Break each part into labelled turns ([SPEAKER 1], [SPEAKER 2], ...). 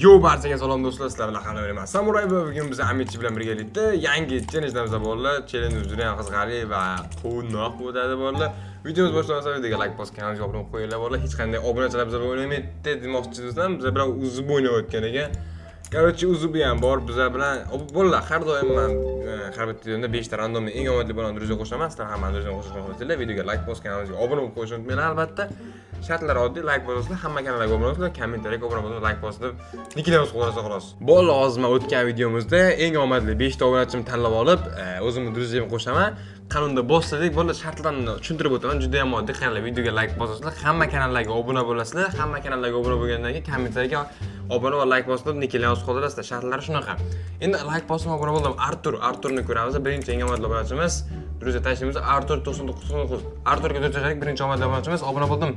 [SPEAKER 1] Yo, barchaga salom do'stlar, sizlar bilan qanday emas. Samuray va bugun biz Amitchi bilan birgalikda yangi challenge'imiz bor. Challenge juda ham qiziqarli va quvnoq bo'ladi bolalar. Videomiz boshlansa videoga like bosib, kanalimizga obuna bo'lib qo'yinglar bolalar. Hech qanday obunachilar bizlar bilan o'ynamaydi demoqchi bo'lsam, bizlar bilan uzib o'ynayotgan ekan. Короче, uzubi ham bor bizlar bilan. Bolalar, har doim man har bitta videomda 5 ta randomli eng omadli bolani друзья qo'shaman. Sizlar ham mani друзья qo'shishni xohlasanglar, videoga like bosib, kanalimizga obuna bo'lib qo'yishni unutmanglar albatta. Shartlar oddiy: like bosasizlar, hamma kanallarga obuna bo'lasizlar, kommentariyaga obuna bo'lib like bosib, niklar bosib qo'yasiz xolos. Bolalar, hozir man o'tgan videomizda eng omadli 5 ta obunachimni tanlab olib, o'zimni друзья mga qo'shaman. Qanunda boshladik, bolalar, shartlarni tushuntirib o'taman. Juda ham oddiy. Qaranglar, videoga like bosasizlar, hamma kanallarga obuna bo'lasizlar, hamma kanallarga obuna bo'lgandan keyin kommentariyaga obuna va like bosib, niklar yozib qoldirasizlar. Shartlari shunaqa. Endi like bosib obuna bo'ldim. Artur, Arturni ko'ramiz. Birinchi eng omadli obunachimiz. Друзья tashlaymiz. Artur 9999. Arturga друзья tashladik, birinchi omadli obunachimiz. Obuna bo'ldim.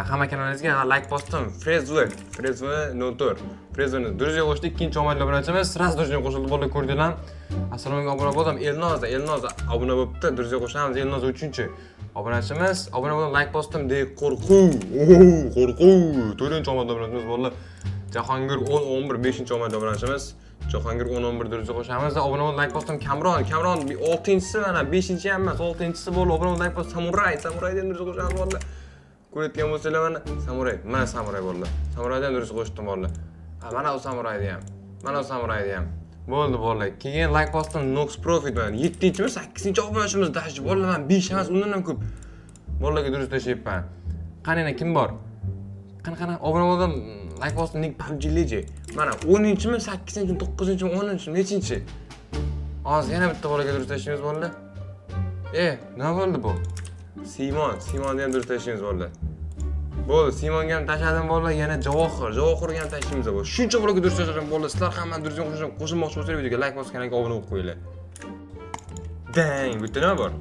[SPEAKER 1] Hamma kanalingizga like bosdim. Frezve, Frezve 04. Frezveni друзья qo'shdi, ikkinchi omadli obunachimiz. Сразу друзья qo'shildi, bolalar, ko'rdinglar. Assalomu alaykum, obuna bo'ldim. Elnoza, Elnoza obuna bo'libdi. Друзья qo'shamiz. Elnoza uchinchi obunachimiz. Obuna bo'ldim, like bosdim. De qo'rquv. Qo'rquv. To'rtinchi omadli obunachimiz bolalar. Jahongir 10 11 5 omadli obunachimiz. Jahongir 10 11 друзья qo'shamiz. Obuna bo'ldim, like bosdim. Kamron, Kamron 6-inchisi mana, 5-inchi ham emas, 6-inchisi bo'ldi. Obuna bo'ldim, like bosdim. Samuray, Samuraydan друзья qo'shamiz bolalar. Ko'rayotgan bo'lsanglar mana Samuray, mana Samuray bolalar. Samuraydan ham друзья qo'shdim bolalar. Ha, mana u Samurayni ham. Mana u Samurayni ham. Bo'ldi bolalar. Keyin like bosdim Nox Profit mana 7-inchimi, 8-inchi obunachimiz даже bolalar, man 5 emas, undan ham ko'p. Bolalarga друзья tashlayapman. Qani yana kim bor? Qani qani obuna bo'ldim, like bosdim Nick PUBG Leji. Mana 10-inchimi, 8-inchimi, 9-inchimi, 10-inchimi, nechinchi? Hozir yana bitta bolaga друзья tashlaymiz bolalar. E, nima bo'ldi bu? Simon, Simonni ham друзья tashlaymiz bolalar. Bo'ldi, Simonga ham tashladim bolalar, yana Javohir, Javohirga ham tashlaymiz bu. Shuncha bolaga друзья tashladim bolalar. Sizlar ham mani друзья qo'shilmoqchi bo'lsanglar, videoga like bosib, kanalga obuna bo'lib qo'yinglar. Dang, bu yerda nima bor?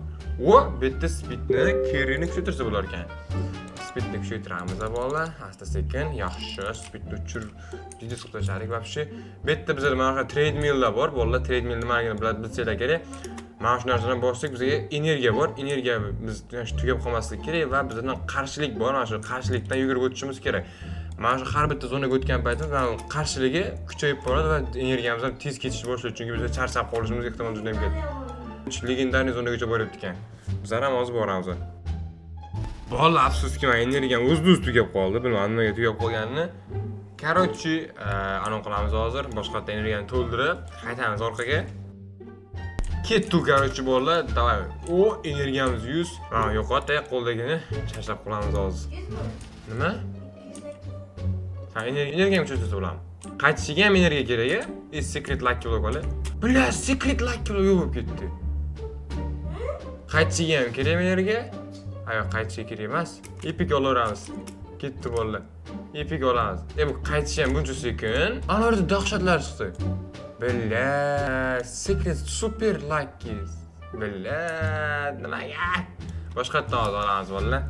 [SPEAKER 1] O, bu yerda speedni, carryni kuchaytirsa bo'lar ekan. Speedni kuchaytiramiz bolalar, asta sekin, yaxshi, speedni uchir, juda qilib tashladik вообще. Bu yerda bizada mana shu treadmilllar bor, bolalar, treadmill nimaligini biladi bilsanglar kerak. Mana shu narsani bossak bizga energiya bor, energiya biz shu tugab qolmasligi kerak va bizdan qarshilik bor, mana shu qarshilikdan yugurib o'tishimiz kerak. Mana shu har bitta zonaga o'tgan paytimiz mana bu qarshiligi kuchayib boradi va energiyamiz ham tez ketishni boshlaydi, chunki biz charchab qolishimiz ehtimol juda ham katta. Легендарный zonagacha boryapti ekan. Bizlar ham hozir boramiz. Bola, afsuski, man energiyam o'zida o'zi tugab qoldi. Bilmadim nimaga tugab qolganini. Короче, anaqa qilamiz hozir, boshqa energiyani to'ldirib, qaytamiz orqaga. Ketdi, короче, bolalar, давай. O, energiyamiz 100. Ha, yo'qot, qo'ldagini tashlab qolamiz hozir. Nima? Ha, energiyani kuchaytirsa bo'ladi. Qaytishiga ham energiya kerak, a? E, secret lucky block ola. Бля, secret lucky block yo'q bo'lib ketdi. Qaytishiga ham kerakmi energiya? Ha, yo'q, qaytishiga kerak emas. Epic olaveramiz. Ketdi bolalar. Epic olamiz. E, bu qaytishi ham buncha sekin. Ana yerda dahshatlar chiqdi. Бля, secret super lucky. Бля, nimaga? Boshqatdan hozir olamiz bolalar.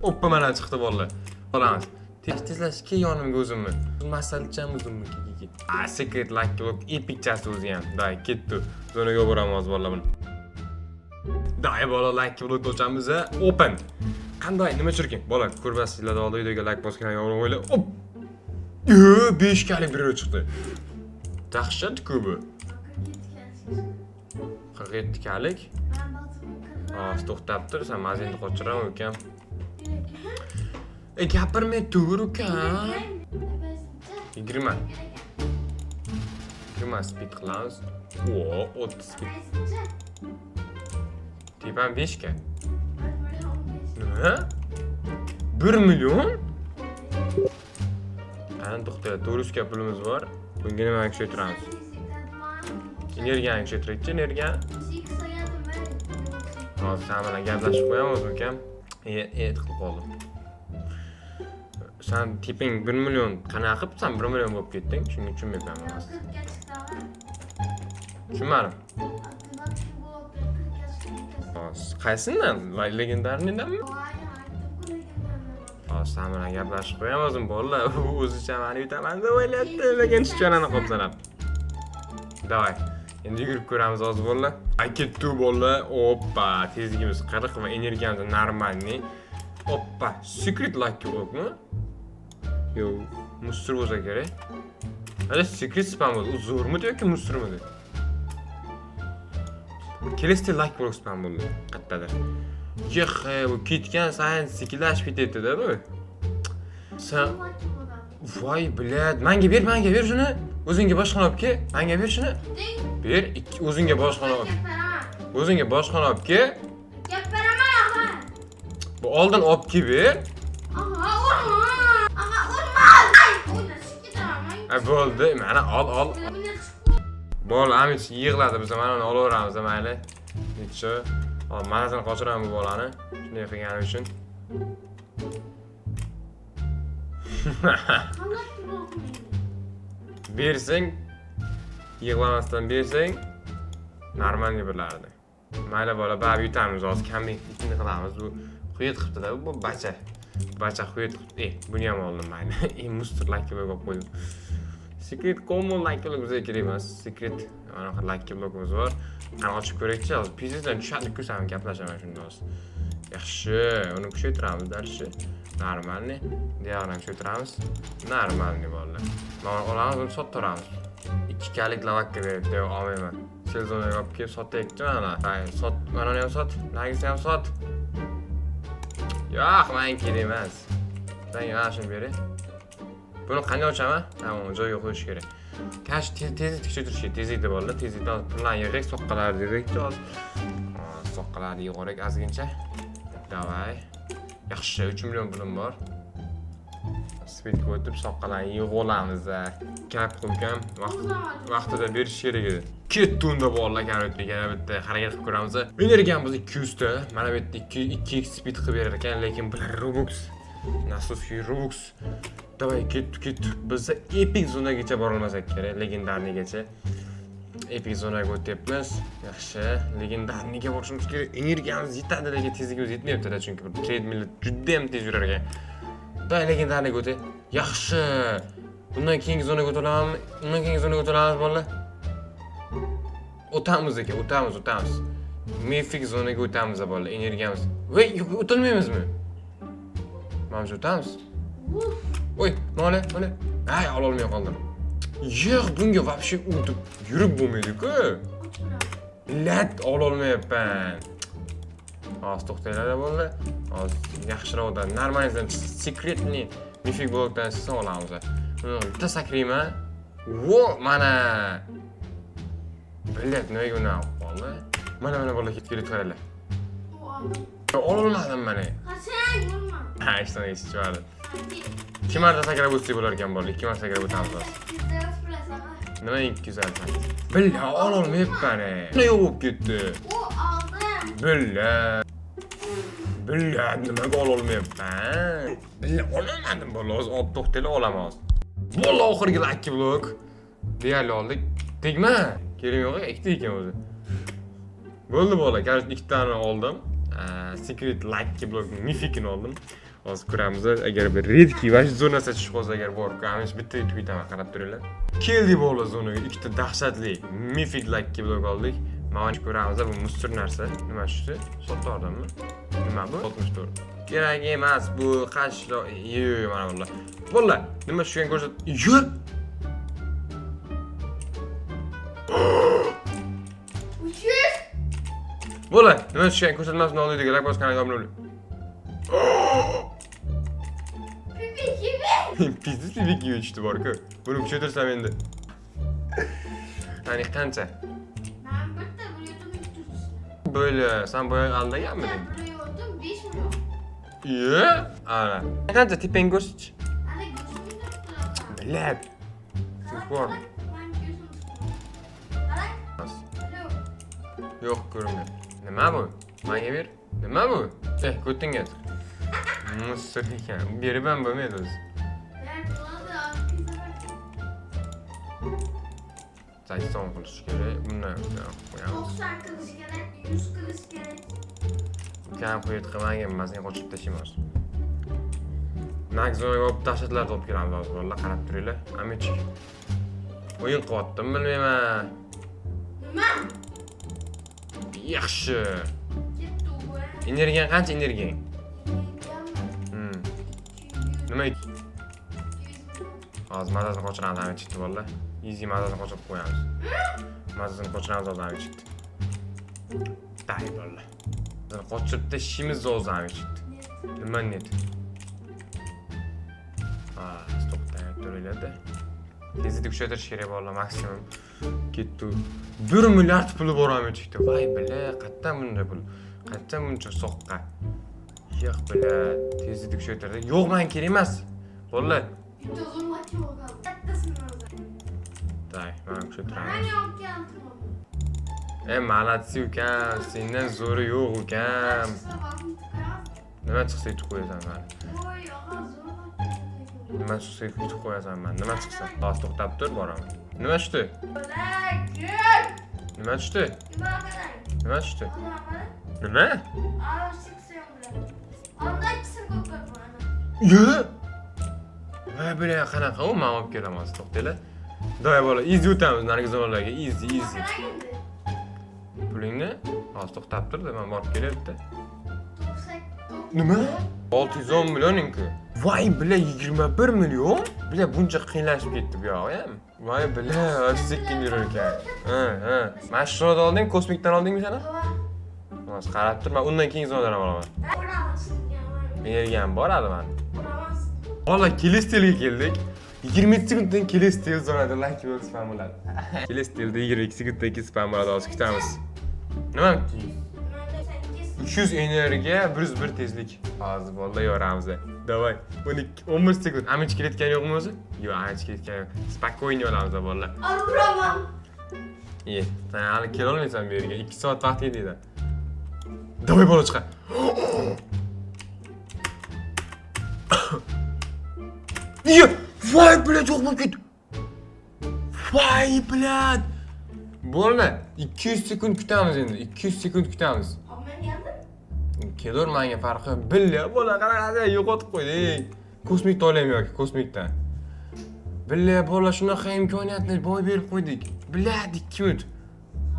[SPEAKER 1] Oppa, mana chiqdi bolalar. Olamiz. Tez tezlash ke yonimga o'zimni. Masalcham o'zimni ki. A, secret lucky block epicchasi o'zi ham. Day, ketdi. Zonaga boramiz hozir bolalar buni. Day, bola, lucky block ochamiz. Open. Qanday, nima chirkin? Bola, ko'rmasizlar oldin videoga like bosgan obuna bo'linglar. Op. Yo, 5 kalik birov chiqdi. Dahshat ku bu. 47 kalik. Hozir to'xtab tur, sen mazangni qochiraman ukam. E, gapirmay tur ukam. 20. 20 speed qilamiz. O, 30 speed. Tepam 5 ga. Nima? 1 million? Qani to'xta, 400 ga pulimiz bor. Bunga nimani kuchaytiramiz? Energiyani kuchaytiraylikchi, energiyani. Hozir sen bilan gaplashib qo'yamiz ukam. E, e qilib qoldim. San tiping 1 million qanaqa qilib san 1 million bo'lib ketding? Shunga tushunmayapman man hozir. Tushunmadim. Hozir qaysidan? Легендарный danmi? Hozir sen bilan gaplashib qo'yamiz bolalar. U o'zicha mani yutaman deb o'ylayapti, lekin tushunani qolibsan. Давай. Endi yugurib ko'ramiz hozir bolalar. Ay, ketdi bolalar. Oppa, tezligimiz 40 va energiyamiz нормальный. Oppa, secret lucky blockmi? Yo'q, mustur bo'lsa kerak. Hali secret spam bo'ldi. U zo'rmidi yoki musturmidi? Kelesda lucky block spam bo'ldi. Qayerdadir. Yix, bu ketgan sayin sekinlashib ketyapti-da bu. Sen voy, блядь, menga ber, menga ber shuni. O'zingga boshqani olib kel. Menga ber shuni. Ber, o'zingga boshqani olib. O'zingga boshqani olib kel.
[SPEAKER 2] Gap beraman axir.
[SPEAKER 1] Bu oldin olib kelib ber.
[SPEAKER 2] Aha, urma. Aha, urma. Ay, o'ynashib ketaman.
[SPEAKER 1] Ha, bo'ldi. Mana ol, ol. Bola Amit yig'ladi, biz mana uni olaveramiz, mayli. Necha? Hop, mazasini qochiraman bu bolani. Shunday qilgani uchun. Bersang, yig'lamasdan bersang, normalniy bo'lardi. Mayli bola, baribir yutamiz hozir, kambing ikkinchi qilamiz. Bu quyit qilibdi-da, bu bacha. Bacha quyit qilibdi. Buni ham oldim mayli. Mustur lucky block olib qo'ydim. Secret common lucky block bizga kerak emas. Secret mana lucky blockimiz bor. Qani ochib ko'raylikchi, hozir pizdan tushadi-ku, san gaplashaman shunda hozir. Yaxshi, uni kuchaytiramiz dальше. Normalniy. Buyog'ini kuchaytiramiz. Normalniy bolalar. Mana olamiz, uni sottiramiz. 2 kalik lavakka beribdi, yo'q, olmayman. Sezonga olib kelib sotaylikchi mana. Hay, sot, mana uni ham sot, nagisini ham sot. Yo'q, menga kerak emas. Senga mana shuni beray. Buni qanday ochaman? Ha, uni joyiga qo'yish kerak. Kash tezlik kuchaytirish kerak, tezlikda bolalar, tezlikdan pullarni yig'aylik, soqqalarni yig'aylikchi hozir. Soqqalarni yig'aylik ozgincha. Davay. Yaxshi, 3 million pulim bor. Speedga o'tib soqqalarni yig'ib olamiz. Kap qo'ygan vaqtida berish kerak edi. Ketdi unda bolalar, короче, yana bitta harakat qilib ko'ramiz. Energiyamiz 200 ta. Mana bu yerda 2x speed qilib berar ekan, lekin bular Robux. Nasuski Robux. Davay, ketdi, ketdi. Biz epic zonagacha bora olmasak kerak, legendarnigacha. Epic zonaga o'tyapmiz. Yaxshi, legendarniga borishimiz kerak. Energiyamiz yetadi, lekin tezligimiz yetmayapti-da, chunki bir treadmill juda ham tez yurar ekan. Davay, legendarniga o'tay. Yaxshi. Bundan keyingi zonaga o'ta olamizmi? Undan keyingi zonaga o'ta olamiz bolalar. O'tamiz ekan, o'tamiz, o'tamiz. Mythic zonaga o'tamiz bolalar, energiyamiz. Voy, yo'q, o'tolmaymizmi? Mana shu o'tamiz. Voy, nole, nole. Ay, ola olmay qoldim. Yo'q, bunga вообще o'tib yurib bo'lmaydi-ku. Lat ola olmayapman. Hozir to'xtanglar bolalar. Hozir yaxshiroqdan, normaldan secretni mythic blokdan chiqsa olamiz. Bitta sakrayman. Vo, mana. Billat, nimaga unaqa bo'lib qoldi? Mana, mana bolalar ketib kelayotib qaranglar. Ola olmadim mana.
[SPEAKER 2] Qachon urma.
[SPEAKER 1] Ha, ishdan eshitib chiqardi. 2 marta sakrab o'tsak bo'lar ekan bolalar, 2 marta sakrab o'tamiz hozir. Nima 258? Billa, ola olmayapman. Nima yo'q bo'lib ketdi?
[SPEAKER 2] U oldim.
[SPEAKER 1] Billa. Billa, nimaga ola olmayapman? Billa, ololmadim bola, hozir olib to'xtanglar, olaman hozir. Bola, oxirgi lucky block. Deyarli oldik. Tegma. Kerak yo'q, ikkita ekan o'zi. Bo'ldi bola, короче, ikkitani oldim. Secret lucky block mifикini oldim. Hozir ko'ramiz, agar bir редкий va zo'r narsa tushib qolsa agar bor, hamisha bitta yutib qarab turinglar. Keldik bola zonaga, ikkita dahshatli mythic lucky block oldik. Mana ko'ramiz, bu mustur narsa. Nima tushdi? Sotib Nima bu? 64. Kerak emas bu qashlo. Yo'q, mana bular. Bola, nima tushgan ko'rsat. Yo'q.
[SPEAKER 2] 300.
[SPEAKER 1] Bola, nima tushgan ko'rsatmasdan oldin videoga like bosib kanalga obuna bo'ling.
[SPEAKER 2] Pipi kibi.
[SPEAKER 1] Pizdiz pipi kibi tushdi bor-ku. Buni kuchaytirsam endi. Tani qancha?
[SPEAKER 2] Men bitta bir yutum 200.
[SPEAKER 1] Bo'la, sen boya aldaganmiding?
[SPEAKER 2] Bir yutum 5 million.
[SPEAKER 1] Iye, ana. Qancha tepang ko'rsatchi?
[SPEAKER 2] Ana ko'zimni tutdi.
[SPEAKER 1] Bilab. Bor.
[SPEAKER 2] Men ko'zim tutdi. Qarang.
[SPEAKER 1] Yo'q, ko'rinmayapti. Nima bu? Menga ber. Nima bu? Ko'tingga tiq. Musir ekan. Berib ham bo'lmaydi o'zi.
[SPEAKER 2] Ben bo'ladi,
[SPEAKER 1] 80 qilish kerak. Bundan qo'yamiz.
[SPEAKER 2] 90 qilish kerak, 100 qilish kerak.
[SPEAKER 1] Ukam qo'yib qilmagan, mazini qochib tashlaymiz hozir. Nak zonaga olib dahshatlarni olib kelamiz hozir bolalar, qarab turinglar. Amichik. O'yin qilyaptim, bilmayman.
[SPEAKER 2] Nima?
[SPEAKER 1] Yaxshi.
[SPEAKER 2] Ketdi u.
[SPEAKER 1] Energiyang qancha energiyang?
[SPEAKER 2] Energiyam
[SPEAKER 1] Nima?
[SPEAKER 2] 200.
[SPEAKER 1] Hozir mazasini qochiramiz Amichikni, bolalar. Easy, mazasini qochirib qo'yamiz. Mazasini qochiramiz hozir Amichikni. Day, bolalar. Mazasini qochirib tashlaymiz hozir Amichikni. Nima нет? Ha, to'xtab turinglar-da. Tezlikni kuchaytirish kerak, bolalar, maksimum. Ketdi. 1 milliard puli bor Amichikda. Voy, бля, qayerdan bunday pul? Qayerdan buncha soqqa? Yo'q, бля, tezlikni kuchaytirdi. Yo'q, man kerak emas. Bolalar.
[SPEAKER 2] Bitta zo'r lucky bo'lgan. Kattasini o'zi.
[SPEAKER 1] Day, mana kuchaytiramiz.
[SPEAKER 2] Man yo'q.
[SPEAKER 1] E, молодцы, ukam, sendan zo'ri yo'q, ukam.
[SPEAKER 2] Chiqsa vaqtni qo'yamiz.
[SPEAKER 1] Nima chiqsa yutib qo'yasan mani.
[SPEAKER 2] Voy, og'a, zo'r lucky.
[SPEAKER 1] Nima chiqsa yutib qo'yasan mani. Nima chiqsa? Hozir to'xtab tur, boraman. Nima tushdi?
[SPEAKER 2] Lekin.
[SPEAKER 1] Nima tushdi?
[SPEAKER 2] Nima qarang.
[SPEAKER 1] Nima tushdi?
[SPEAKER 2] Nima qarang.
[SPEAKER 1] Nima?
[SPEAKER 2] Aa, chiqsa ham bo'ladi. Onda ikkisini ko'p qo'yib.
[SPEAKER 1] Yo! Voy, бля, qanaqa u? Men olib kelaman hozir, to'xtanglar. Давай, bola, easy o'tamiz narigi zonalarga, easy, easy.
[SPEAKER 2] Qarang endi.
[SPEAKER 1] Pulingni hozir to'xtab turda, men borib kelyapti.
[SPEAKER 2] 98.
[SPEAKER 1] Nima? 610 millioninku. Voy, бля, 21 million? Бля, buncha qiyinlashib ketdi bu yog'i ham. Voy, бля, sekin yurar ekan. Ha. Mana shu zonadan olding, kosmikdan oldingmi sana? Hozir qarab tur, men undan keyingi zonadan ham olaman. Energiyam bor hali mani. Valla kelesi yilga keldik. 20 sekunddan kelesi yil zonada lucky block spam bo'ladi. Kelesi yilda 22 sekunddan keyin spam bo'ladi, hozir kutamiz. Nima? 300 energiya, 101 tezlik. Hozir bolalar yoramiz. Давай. 12, 11 sekund. Amich kelayotgani yo'qmi o'zi? Yo'q, Amich kelayotgani yo'q. Спокойно olamiz, bolalar.
[SPEAKER 2] Uraman.
[SPEAKER 1] Ye, sen hali kela olmaysan bu yerga. 2 soat vaqt yetadi. Давай, bola, chiqa. Ye, voy, блядь, yo'q bo'lib ketdi. Voy, блядь. Bo'ldi. 200 sekund kutamiz endi. 200 sekund kutamiz.
[SPEAKER 2] Men geldim.
[SPEAKER 1] Kelur, menga farqi yo'q. Бля, bola, qara, yo'qotib qo'ydik. Kosmikda olaymi yoki kosmikdan? Бля, bola, shunaqa imkoniyatni boy berib qo'ydik. Бля, 2 minut.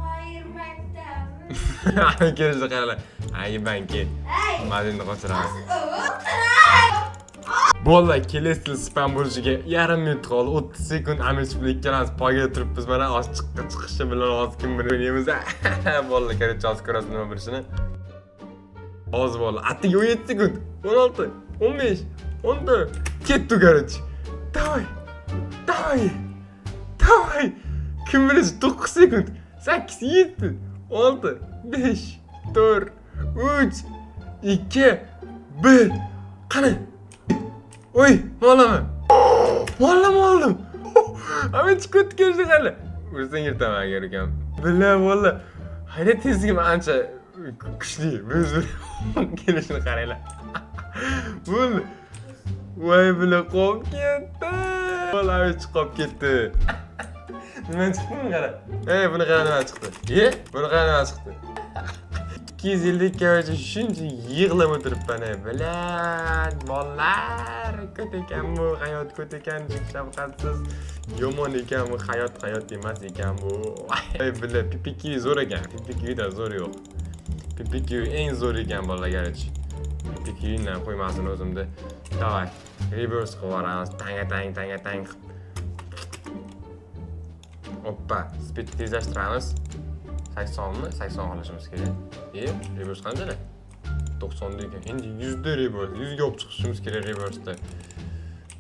[SPEAKER 2] Hayır, maktab.
[SPEAKER 1] Kelishdi, qaranglar. Ay, banki.
[SPEAKER 2] Hey.
[SPEAKER 1] Mazingni qochiramiz.
[SPEAKER 2] O'tiray.
[SPEAKER 1] Bolalar, kelesi yil spam bo'lishiga yarim minut qoldi. 30 sekund. Amich bilan ikkalamiz poyga turibmiz mana. Hozir chiqishi bilan hozir kim bilan o'ynaymiz. Bolalar, короче, hozir ko'rasiz nima bo'lishini. Hozir, bolalar, attiga 17 sekund. 16, 15, 14. Ketdi, короче. Давай. Давай. Давай. Kim biladi, 9 sekund. 8, 7, 6, 5, 4, 3, 2, 1. Qani? Oy, olaman. Oldim, oldim. Ama chiqib ketdi qani. Ursang yirtaman agar ukam. Бля, bola. Hayrat, tezligim ancha kuchli. Biz kelishini qaranglar. Bo'ldi. Voy, бля, qolib ketdi. Bola chiqib ketdi. Nima chiqdi, buni qara. Ey, buni qara, nima chiqdi? Ye, buni qara, nima chiqdi? 250 короче, shuncha yig'lab o'tiribman, ey. Бля, bolalar, ko't ekan bu hayot, ko't ekan, shafqatsiz, yomon ekan bu hayot, hayot emas ekan bu. Ey, бля, PPQ zo'r ekan, PPQda zo'r yo'q. PPQ eng zo'r ekan, bolalar, короче. PPQni ham qo'ymasin o'zimda. Давай, reverse qilib yuboramiz, tanga tang tanga tang qilib. Oppa, speed tezlashtiramiz. 80mi? 80 qilishimiz kerak. E, reverse qanchalik? 90 da ekan. Endi 100 da reverse, 100 ga olib chiqishimiz kerak reverse'da.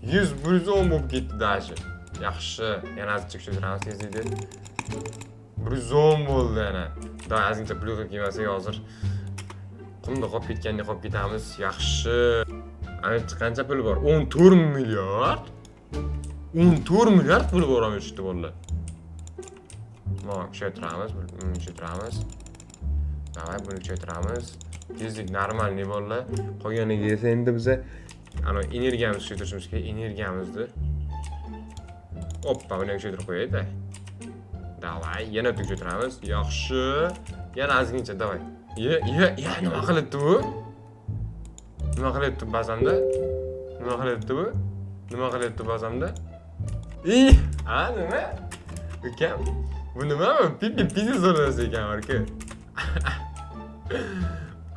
[SPEAKER 1] 100, 110 bo'lib ketdi даже. Yaxshi, yana ozgincha kuchaytiramiz tezlikni. 110 bo'ldi yana. Давай, ozgincha plyuxa kelmasak hozir qumda qolib ketgandek qolib ketamiz. Yaxshi. Ana qancha pul bor? 14 milliard. 14 milliard puli bor ana shu bolalar. Mana kuchaytiramiz, buni kuchaytiramiz. Давай, buni kuchaytiramiz. Tezlik нормальный, bolalar. Qolganiga esa endi biza ana energiyamizni kuchaytirishimiz kerak, energiyamizni. Oppa, buni ham kuchaytirib qo'yaylik. Давай, yana bitta kuchaytiramiz. Yaxshi. Yana ozgincha, давай. Ye, ye, ye, nima qilyapti bu? Nima qilyapti bazamda? Nima qilyapti bu? Nima qilyapti bazamda? I, a, nima? Ukam, bu nima bu? Pipi pipi zo'r narsa ekan, aka.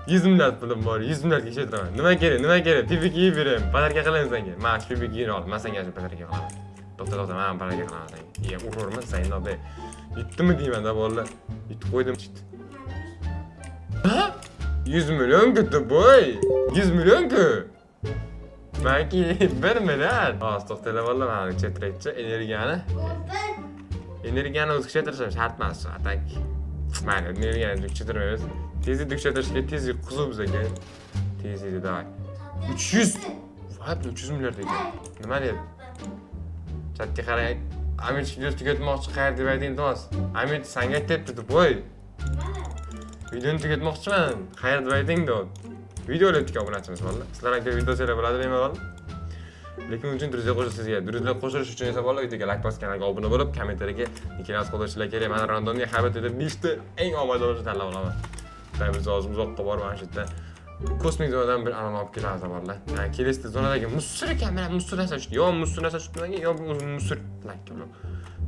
[SPEAKER 1] 100 milliard pulim bor, 100 milliardga ishlatiraman. Nima kerak, nima kerak? Pipi kiyib beraman, подарка qilaman senga. Mana shu pipi kiyini ol, men senga shu подарка qilaman. To'xta, to'xta, man baraka qilaman senga. Iya, uraverma, Zaynab. Yutdimi deyman-da, bolalar. Yutib qo'ydim. Ha? 100 million ku, boy. 100 million ku. Manki 1 milliard. Hozir to'xtanglar bolalar, mana kuchaytiraychi energiyani. Energiyani o'zi kuchaytirishim shart emas, а так. Mayli, energiyani kuchaytirmaymiz. Tezlikni kuchaytirishga tezlik qiziq bizga. Tezlikni давай. 300. Voy, 300 milliard ekan. Nima deyapti? Chatga qarang. Amit videosi tugatmoqchi, qayerda deb ayting, iltimos. Amit sanga aytyapti, voy. Videoni tugatmoqchiman. Qayerda deb ayting deyapti. Video olayotgan obunachimiz bolalar. Sizlar aka video saylar bo'ladi bemalol. Lekin uning uchun друзья qo'shilish kerak. Друзья qo'shilish uchun esa bolalar videoga like bosib, kanalga obuna bo'lib, kommentariyaga nikini qoldirishlar kerak. Mana рандомный habitatda 5 ta eng omadli bo'lishni tanlab olaman. Biz hozir uzoqqa borib, mana shu yerda kosmik zonadan bir anani olib kelamiz bolalar. Yani kelesi zonadagi мусор ekan, mana мусор narsa tushdi. Yo мусор narsa tushdi menga, yo o'zi мусор lakka.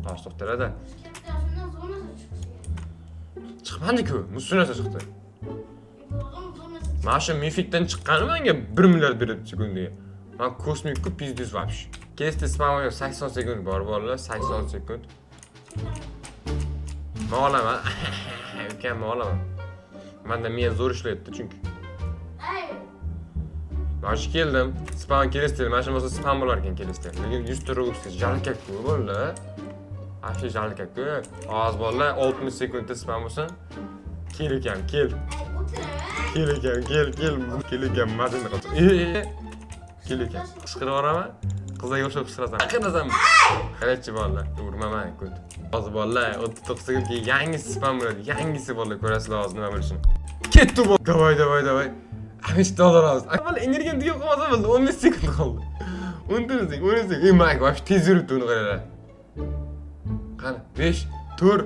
[SPEAKER 1] Hozir to'xtaladi. Chiqmadi-ku, мусор narsa chiqdi. Mana shu мифик dan chiqqani menga 1 milliard beradi sekundiga. Man kosmik-ku пиздец вообще. Kelesi spam 80 sekund bor bolalar, 80 sekund. Men olaman. Ukam, men olaman. Manda miya zo'r ishlayapti chunki. Mana shu keldim. Spam kelesi, mana shu bo'lsa spam bo'lar ekan kelesi. Lekin 100 ta Robux жалко-ku bolalar. Ana shu жалко-ku. Hozir bolalar 60 sekundda spam bo'lsin. Kel ukam, kel. Kel ukam, kel, kel. Kel ukam, mazini qilsin. E, kel ukam. Qichqirib yuboraman. Qizlarga o'xshab qichqirasan. Aqirasan. Qaraychi bolalar, urmaman ko't. Hozir bolalar 39 sekund keyin yangisi spam bo'ladi. Yangisi bolalar, ko'rasizlar hozir nima bo'lishini. Ketdi bu. Давай, давай, давай. Amish dollar hozir. Avval energiyam tugab qolmasa bo'ldi. 15 sekund qoldi. 14 sekund, 13 sekund. Ey, mayk, вообще tez yuribdi uni qaranglar. Qani, 5, 4,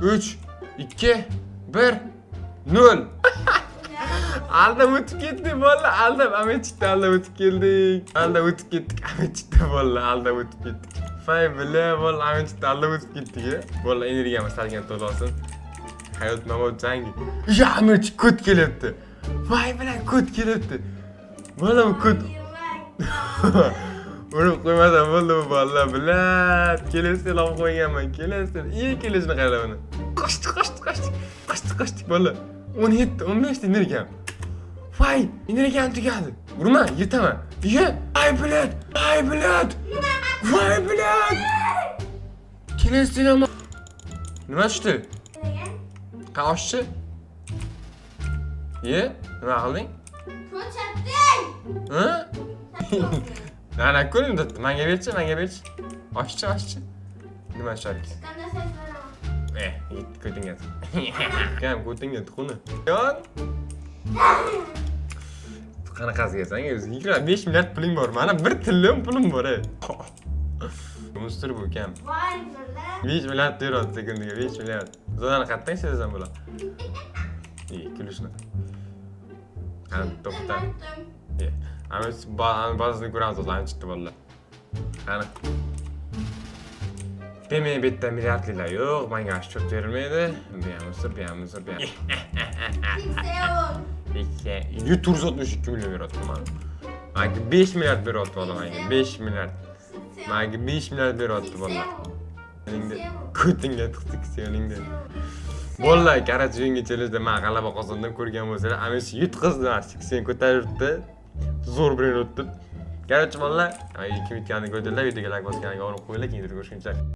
[SPEAKER 1] 3, 2, 1, 0. Aldab o'tib ketdik bolalar, aldab Ametchikni aldab o'tib keldik. Aldab o'tib ketdik Ametchikni bolalar, aldab o'tib ketdik. Fay bila bolalar, Ametchikni aldab o'tib ketdik. Bolalar, energiyamiz salgan to'lasin. Hayot mamot jangi. Ya Ametchik ko't kelyapti. Voy bilan ko't kelyapti. Bola bu ko't urib qo'ymasam bo'ldi bu bolalar bilan. Kelasi yil olib qo'yganman. Kelasi yil. Iyi kelishini qaranglar buni. Qochdi, qochdi, qochdi. Qochdi, qochdi bolalar. 17, 15 energiyam. Voy, energiyam tugadi. Urma, yetaman. Iye, ay блядь, ay блядь. Voy блядь. Kelasi yil nima tushdi? Qa oshchi? Ye, nima qilding? Ha? Ana ko'ring debdi. Menga berchi, menga berchi. Oshchi, oshchi. Nima tushar ekan? Eh, yetdi ko'tingga. Kam ko'tingga tiq uni. Yon. Qanaqasiga san o'zi 25 milliard puling bor. Mana 1 trillion pulim bor, ey. Мусор bu kam. 5 milliard beryapti sekundiga, 5 milliard. Zonani qayerdan ishlasan bular? Ey, kulishni. Qani, to'xta. Ana bazasini ko'ramiz hozir, ana chiqdi bolalar. Qani. Demak, bu yerda milliardliklar yo'q, menga счет berilmaydi. Bu ham мусор, bu ham мусор, bu ham. 762 million beryapti mana. Menga 5 milliard beryapti bola menga, 5 milliard. Menga 5 milliard beryapti bolalar. Seningda ko'tingga tiqdik seningda. Bolalar, короче, yangi challenge'da men g'alaba qozondim, ko'rgan bo'lsanglar, Amish yutqizdi, sen ko'tarib yuribdi. Zo'r bir o'tdi. Короче, bolalar, kim yutganini ko'rdinglar, videoga like bosganiga obuna qo'yinglar, keyingi ko'rishguncha.